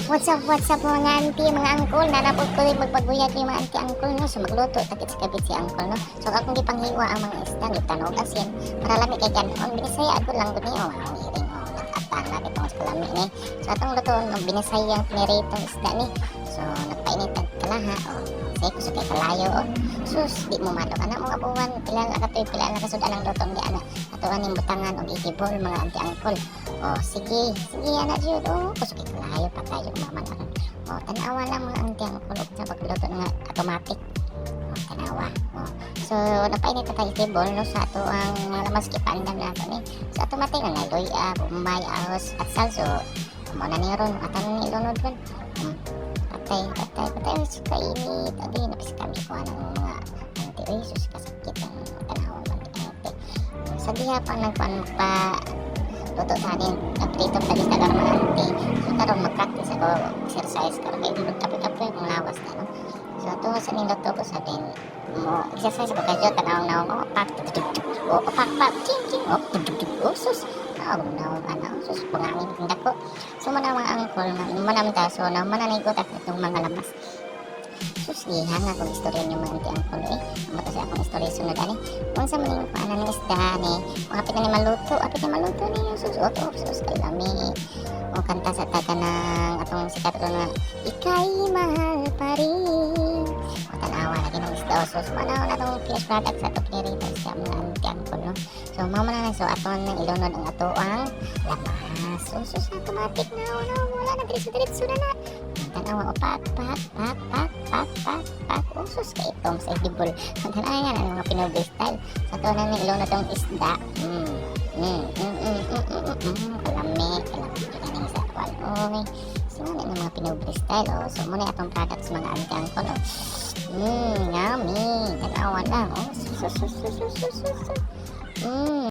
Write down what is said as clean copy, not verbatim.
What's up, mga auntie, mga uncle? Nanapot ko rin magpaguyag yung mga auntie, uncle, no? So magluto, takit sa kabit si uncle, no? So akong gipanghiwa ang mga isda, gitanog asin, para lami kay kanon. Binisaya ako lang gud ni, oh, ang iring, oh, nag-atan na itong sa kalami ni. So atong lutoon, no, binisayang piniritong isda ni. So nagpainit ang kalaha, oh. Sige, kusog kay kalayo, oh. Sus, di mo madok. Anak mga buwan, pila na katuig, pila na kasud-an ang lutong di ana. Ato aning butangan og igibol, mga auntie, uncle. Oh, sige, sige, ana jud. Oh, kusog kay kalayo, patayo mama na. Oh, tanawa lang, mga auntie, uncle, og sa pagluto nga automatic. Oh, tanawa. Oh. So, napainit na tayo table, no, sa ato ang mga lamas kipaandam na ato ni. So, automatic na luya, bombay, ahos, atsal. So, mo na ni ron, ato ni ilunod ron. Patay, patay, patay, sus, kainit. Adi, napis kami kuha ng mga auntie. Uy, sus, kasakit ang tanawa man auntie. Sa diha pa nagkuan pa luto sa anin, nagprito pa sa mga auntie. So karon mag-practice ako exercise karon kay kape-kape kung lawas na, no. So ato sa niluto ko sa din mo exercise ako kadyo tanaw naw oh pak tuk tuk tuk, oh pak pak ching ching, oh tuk tuk tuk, oh sus ah naw ana, sus, pangangin kong dako. So mo na, mga uncle, na mo na ta, so na mo na nigo ta itong mga lamas. Sus, gihanga kong istorya niyo, mga auntie, uncle, eh. Amo to sa akong istorya sunod ani. Unsa man yung kuanan ng isda ni, kung hapit na ni maluto, hapit na maluto ni, sus, oto, sus, kalami. O kanta sa taga ng atong sikat ron nga, "Ika'y Mahal Pa Rin." O tanawa lagi ng isda, o sus, manaw na itong finished product sa atong pinirito sa mga auntie, uncle, no. So, mao man na, so ato nang ilunod ang ato ang lamas. So, sus, automatic na, wala, wala na, diretso-diretso na na. Tanawa, o pak, pak, pak, pak, pak, pak, pak. O sus, kaitom sa ibol. Tanawa yan, ang mga Pinoy style. So, ato na nang ilunod ang isda. Kalami, kalami. Kaning sa wal. Oy. So, ano ng mga Pinoy style, oh. So, muna atong products, mga auntie, uncle, oh. Yummy. Tanawa lang, oh. Sus, sus, sus, sus, sus, sus, sus.